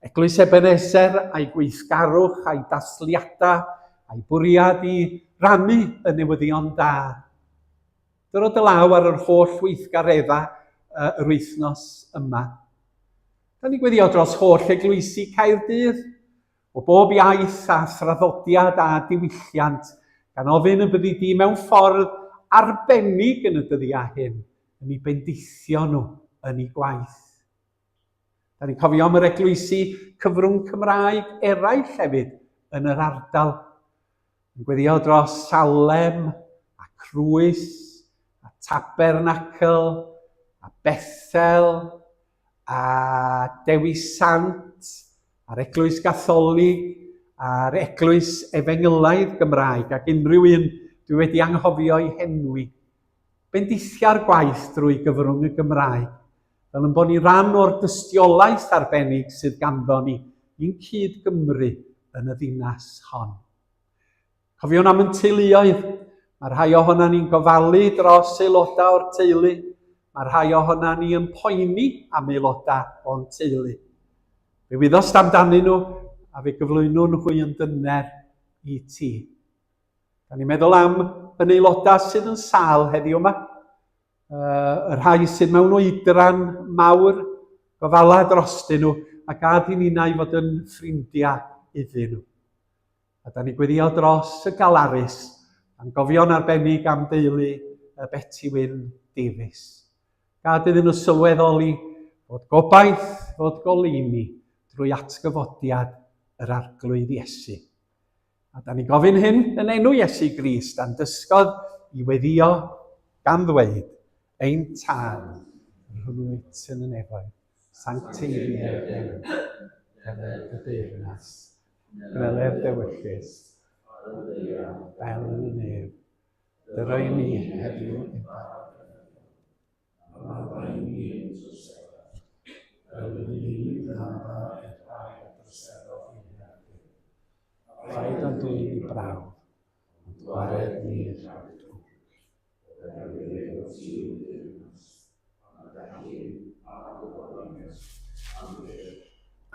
Speaker 1: Eglwys Ebenezer a'i gweithgarwch, a'i dathliadau, a'i bwriad i rannu y newyddion da. Dyro dy law ar yr holl weithgareddau yr wythnos yma. Da ni'n gweddio dros holl eglwysi Caerdydd, o bob iaith a thraddodiad a diwylliant, gan ofyn y byddi di mewn ffordd arbennig yn y dyddiau hyn, yn eu bendithio nhw yn eu gwaith. Da ni'n cofio am yr eglwysi cyfrwng Cymraeg eraill hefyd yn yr ardal. Yn gweddio dros Salem a Crwys a Tabernacl a Bethel a Dewi Sant a'r Eglwys Gatholig a'r Eglwys Efengylaidd Gymraeg ac unrhyw un dwi wedi anghofio i henwi. Bendithia'r gwaith drwy gyfrwng y Gymraeg, fel yn bod ni ran o'r dystiolaeth arbennig sydd ganddo ni i'n cyd Gymru yn y ddinas hon. Cofiwn am yn teuluoedd. Mae rhai ohonan ni'n gofalu dros aelodau o'r teulu. Mae rhai ohonan ni yn poeni am aelodau o'n teulu. Fe wyddost amdanyn nhw a fe gyflwynwn hwy yn dyner i ti. Da ni'n meddwl am yn aelodau sydd yn sâl heddiw yma. Y rhai sydd mewn oedran mawr, gofala drostyn nhw a gad i ninnau fod yn ffrindiau iddyn nhw. A da ni'n gweddio dros y galarus, a'n gofio'n arbennig am deulu y Betty Wyn Davies. Gad iddyn nhw sylweddoli fod gobaith, fod goleuni drwy atgyfodiad yr Arglwydd Iesu. A da ni'n gofyn hyn yn enw Iesu Grist a'n dysgodd i weddio gan ddweud, Ein Tad, yr hwn wyt yn y nefoedd, sancteiddier dy enw, deled dy deyrnas, Gweler d'ewyllys, fel yn y nef, dyro i ni heddiw ein bara dyddiol, a maddau i ni ein troseddau, fel y ni'n maddau i'r rhai a droseddodd i ni. A phaid â'n ein dwyn i brawf, ond gwared ni rhag drwg.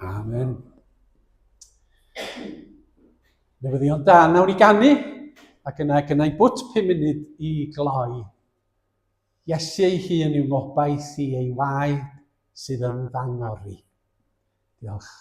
Speaker 1: Amen. Newyddion da, nawn ni ganu, ac yna gynnau bwt 5 munud i gloi. Iesu ei hun yw ngobaith i ei waed sydd yn fangori. Diolch.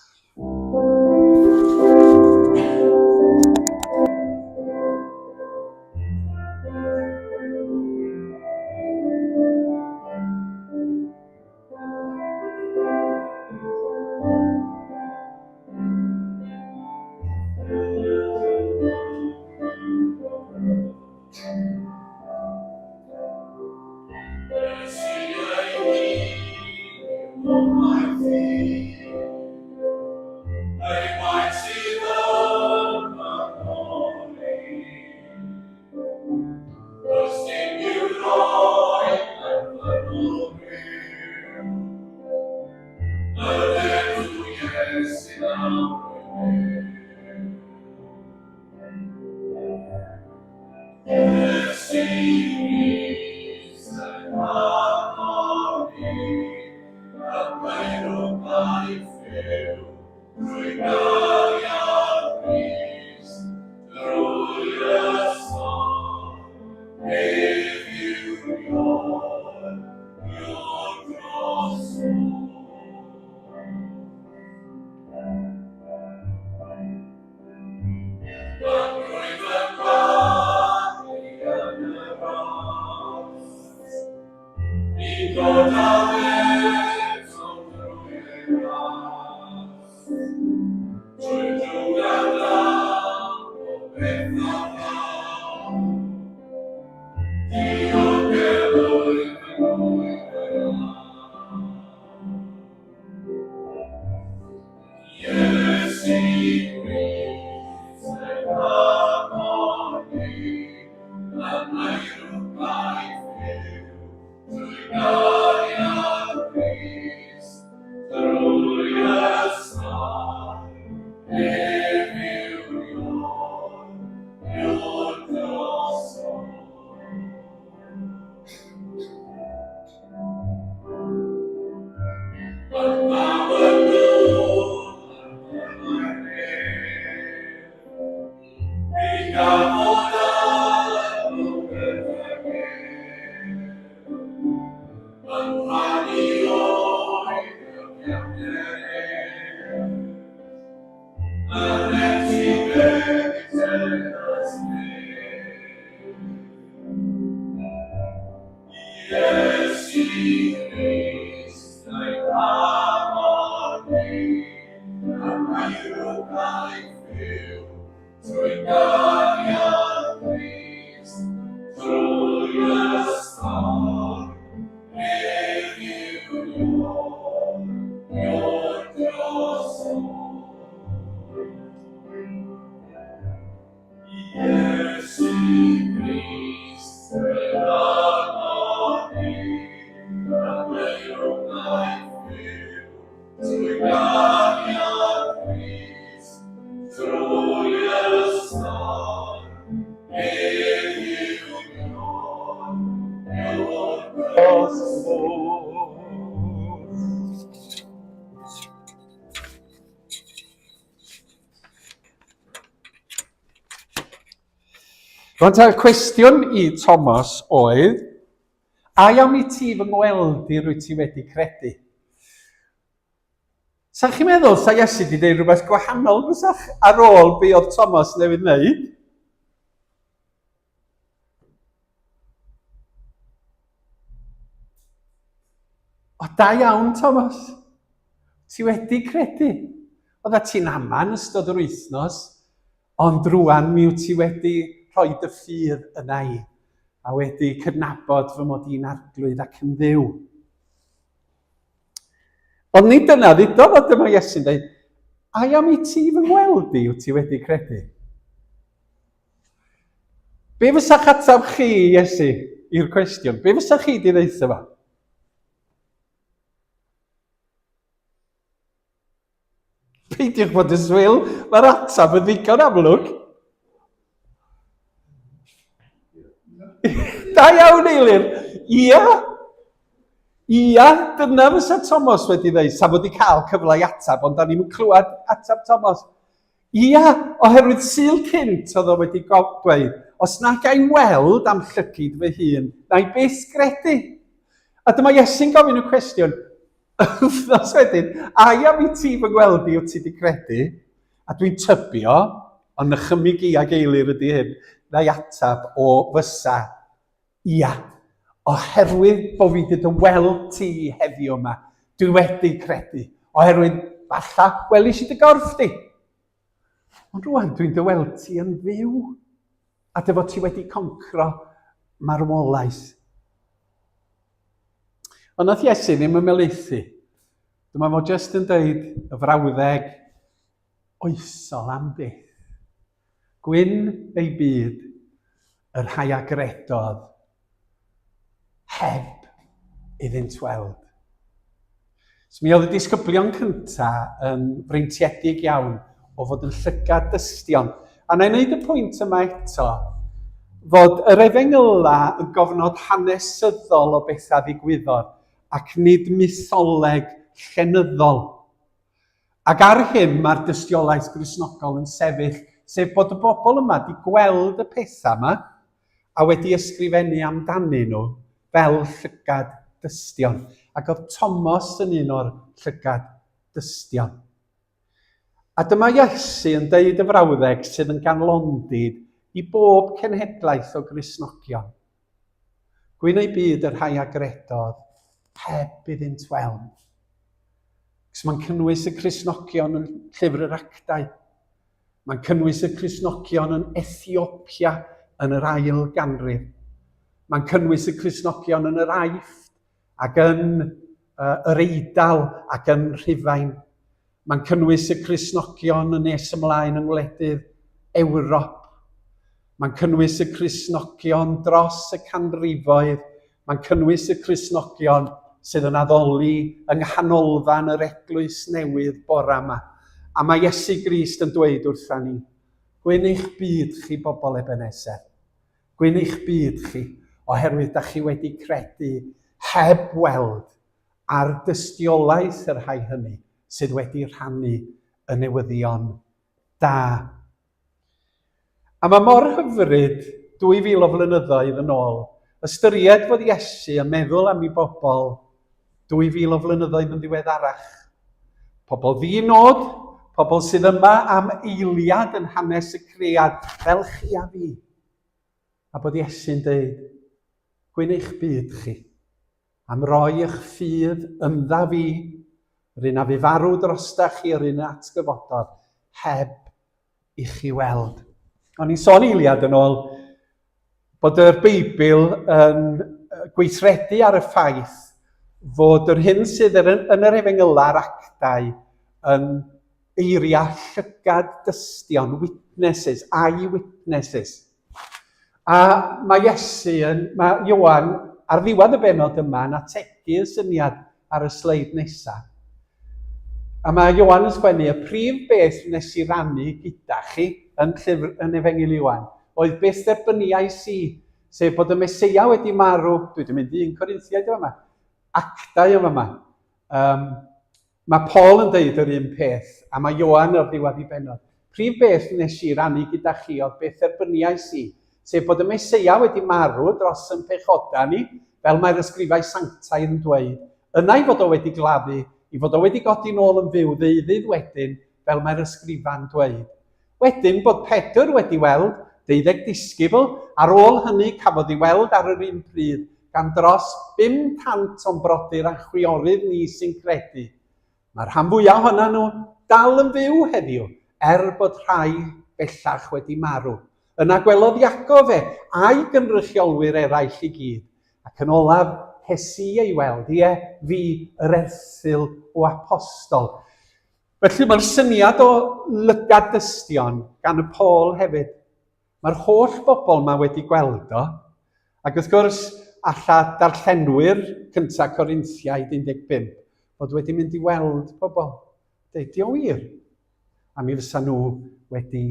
Speaker 1: Rwan ta'r cwestiwn i Thomas oedd, a iawn i ti fy ngweld i rwy ti wedi credu? Sa chi'n meddwl sa Iesu wedi dweud rhywbeth gwahanol bysach ar ôl be oedd Thomas newydd wneud? O, da iawn, Thomas. Ti wedi credu. Oedda ti'n ama yn ystod yr wythnos, ond rwan mi wyt ti wedi rhoi dy ffydd yna i, a wedi cydnabod fy mod i'n arglwydd ac yn ddiw. Ond nid dyna ddudodd o, dyma Iesu'n dweud, ai am i ti fy ngweld i, wyt ti wedi credu? Be fysa'ch ateb chi, Iesu, i'r cwestiwn? Be fysa chi di ddeutha fo? Peidiwch bod yn swil, mae'r ateb yn ddigon amlwg. Da iawn, Eilir. Ia, ia, dyna fysa Thomas wedi dweud, sa fod wedi cael cyfle i ateb, ond da ni'n clywed ateb Thomas. Ia, oherwydd Sul cynt oedd o wedi dweud, os na ga i weld am llygid fy hun, na i byth gredu. A dyma Iesu'n gofyn y cwestiwn, wythnos wedyn, ai am i ti fy ngweld i wyt ti wedi credu? A dwi'n tybio, ond nychymyg i ag Eilir ydy hyn, na i ateb o fysa, ia, oherwydd bod fi wedi dy weld ti heddiw yma, dwi wedi credu, oherwydd falla welis i dy gorff di. Ond rwan dwi'n dy weld ti yn fyw, a dy fod ti wedi concro marwolaeth. Ond nath Iesu ddim ymhelaethu. Dyma fo jyst yn dweud y frawddeg oesol am byth. Gwyn ei byd, y rhai a gredodd heb iddynt weld. So mi oedd y disgyblion cyntaf yn freintiedig iawn o fod yn llygad dystion. A na i wneud y pwynt yma eto, fod yr efengyla yn gofnod hanesyddol o bethau ddigwyddodd ac nid mytholeg llenyddol. Ac ar hyn mae'r dystiolaeth Gristnogol yn sefyll, sef bod y bobl yma wedi gweld y pethau yma a wedi ysgrifennu amdanyn nhw fel llygad dystion. Ac oedd Thomas yn un o'r llygad dystion. A dyma Iesu yn deud y frawddeg sydd yn ganlondid i bob cenhedlaeth o Gristnogion. Gwyn eu byd y rhai a gredodd heb iddynt weld. Cos mae'n cynnwys y Cristnogion yn Llyfr yr Actau. Mae'n cynnwys y Cristnogion yn Ethiopia yn yr ail ganrif. Mae'n cynnwys y Cristnogion yn yr Aifft ac yn uh, yr Eidal ac yn Rhufain. Mae'n cynnwys y Cristnogion yn nes ymlaen yng ngwledydd Ewrop. Mae'n cynnwys y Cristnogion dros y canrifoedd. Mae'n cynnwys y Cristnogion sydd yn addoli yng nghanolfan yr Eglwys Newydd bora yma. A mae Iesu Grist yn dweud wrtha ni, gwyn eich byd chi bobl Ebenezer. Gwyn eich byd chi, oherwydd da chi wedi credu heb weld ar dystiolaeth y rhai hynny sydd wedi rhannu y newyddion da. A mae mor hyfryd 2000 o flynyddoedd yn ôl ystyried fod Iesu yn meddwl am ei bobl 2000 o flynyddoedd yn ddiweddarach. Pobl ddi-nod, pobl sydd yma am eiliad yn hanes y cread, fel chi a fi. A bod Iesu'n dweud, gwyn eich byd chi, am roi eich ffydd yndda fi, yr un a fu farw drosta chi, yr un a atgyfododd, heb i chi weld. O'n i'n sôn eiliad yn ôl bod yr Beibl yn gweithredu ar y ffaith fod yr hyn sydd yn yr Efengylau a'r Actau yn eiriau llygad dystion, witnesses, eye-witnesses. A mae Iesu yn, mae Ioan ar ddiwedd y benod yma yn ategu y syniad ar y sleid nesaf. A mae Ioan yn sgwennu, y prif beth wnes i rannu gyda chi yn llyfr yn Efengyl Ioan oedd beth dderbyniais i, sef bod y Meseia wedi marw, dwi wedi mynd i 1 Corinthiaid yma, Actau yma. Um, Mae Paul yn deud yr un peth, a mae Ioan ar ddiwedd ei bennod. Prif beth wnes i rannu gyda chi oedd beth dderbyniais i, sef bod y Meseia wedi marw dros yn pechodau ni, fel mae'r ysgrifau sanctaidd yn dweud, yna ei fod o wedi gladdu, ei fod o wedi godi nôl yn fyw ddeuddydd wedyn, fel mae'r ysgrifau'n dweud. Wedyn bod Pedr wedi weld deuddeg disgybl, ar ôl hynny cafodd ei weld ar yr un pryd gan dros 500 o'n brodyr a'n chwiorydd ni sy'n credu. Mae'r rhan fwyaf ohona nhw dal yn fyw heddiw, er bod rhai bellach wedi marw. Yna gwelodd Iacof e a'i gynrychiolwyr eraill i gyd, ac yn olaf ces i ei weld, ie, fi, yr erthygl o apostol. Felly mae'r syniad o lygad dystion gan y Paul hefyd. Mae'r holl bobl yma wedi gweld o. Ac wrth gwrs, alla darllenwyr cyntaf Corinthiaid 15 fod wedi mynd i weld pobl. Deud, di o wir? A mi fysa nhw wedi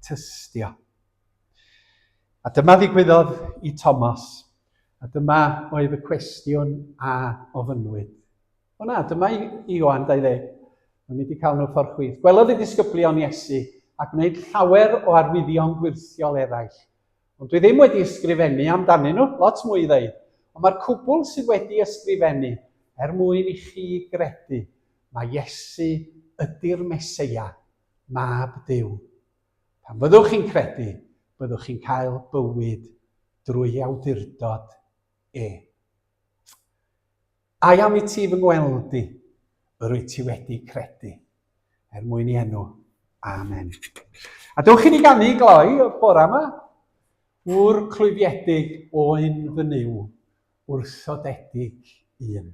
Speaker 1: tystio. A dyma ddigwyddodd i Thomas, a dyma oedd y cwestiwn a ofynnwyd. O na, dyma i Ioan 20. O'n i wedi cael nhw ffordd chwith. Gwelodd y disgyblion Iesu a gwneud llawer o arwyddion gwyrthiol eraill. Ond dwi ddim wedi ysgrifennu amdanyn nhw, lot mwy i ddeud. Ond mae'r cwbl sydd wedi ysgrifennu er mwyn i chi gredu mae Iesu ydy'r Meseia, Mab Duw. Pan fyddwch chi'n credu, byddwch chi'n cael bywyd drwy awdurdod e. Ai am i ti fy ngweld i, yr wyt ti wedi credu, er mwyn i enw. Amen. A dewch i ni ganu i gloi y bore yma. Wr clwyfiedig oen fy Nuw, wrthodedig un.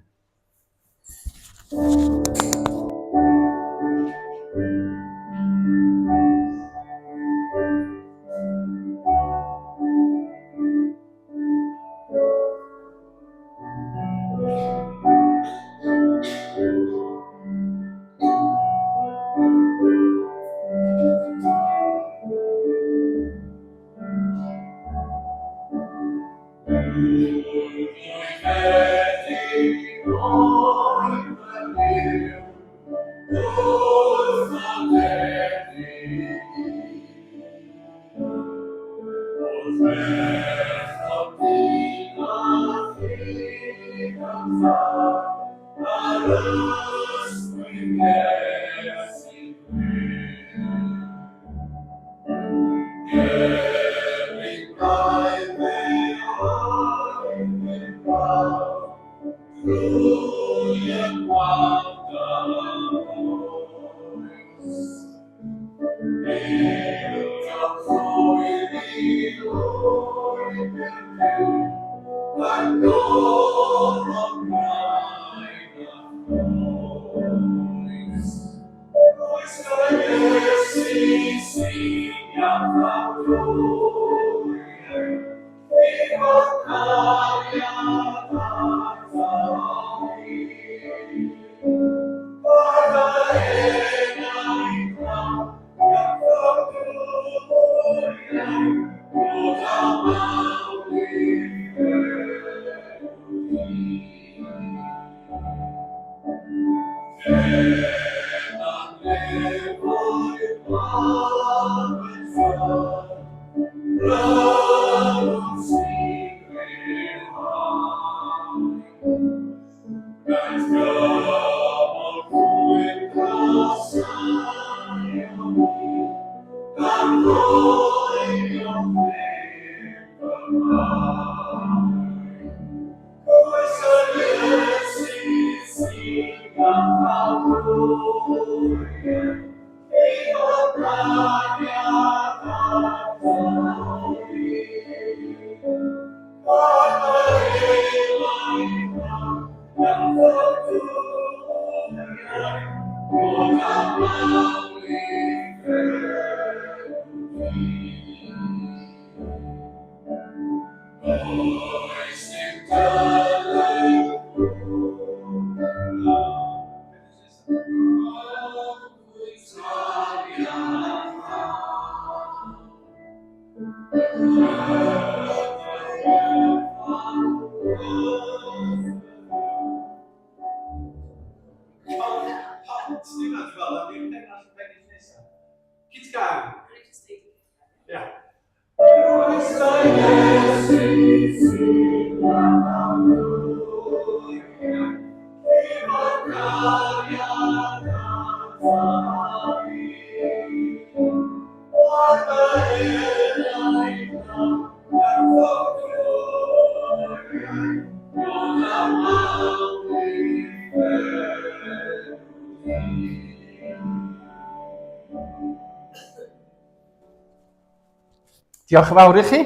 Speaker 1: Diolch yn fawr i chi.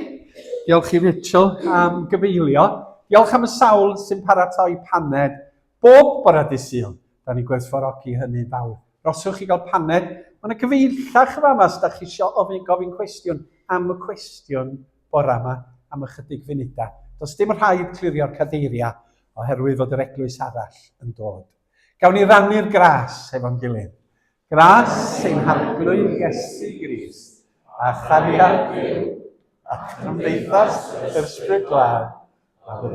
Speaker 1: Diolch i Rachel am gyfeilio. Diolch am y sawl sy'n paratoi paned bob bore dydd Sul. Da ni'n gwerthfawrogi hynny'n fawr. Roswch chi gael paned. Mae yna gyfeillach yma yma os da chi eisiau ofyn, gofyn cwestiwn am y cwestiwn bore yma am ychydig funudau. Does dim rhaid clirio'r cadeiriau oherwydd fod yr eglwys arall yn dod. Gawn ni rannu'r gras efo'n gilydd. Gras ein Harglwydd Iesu Grist, a chariad Duw, A chymdeithas yr Ysbryd Glân.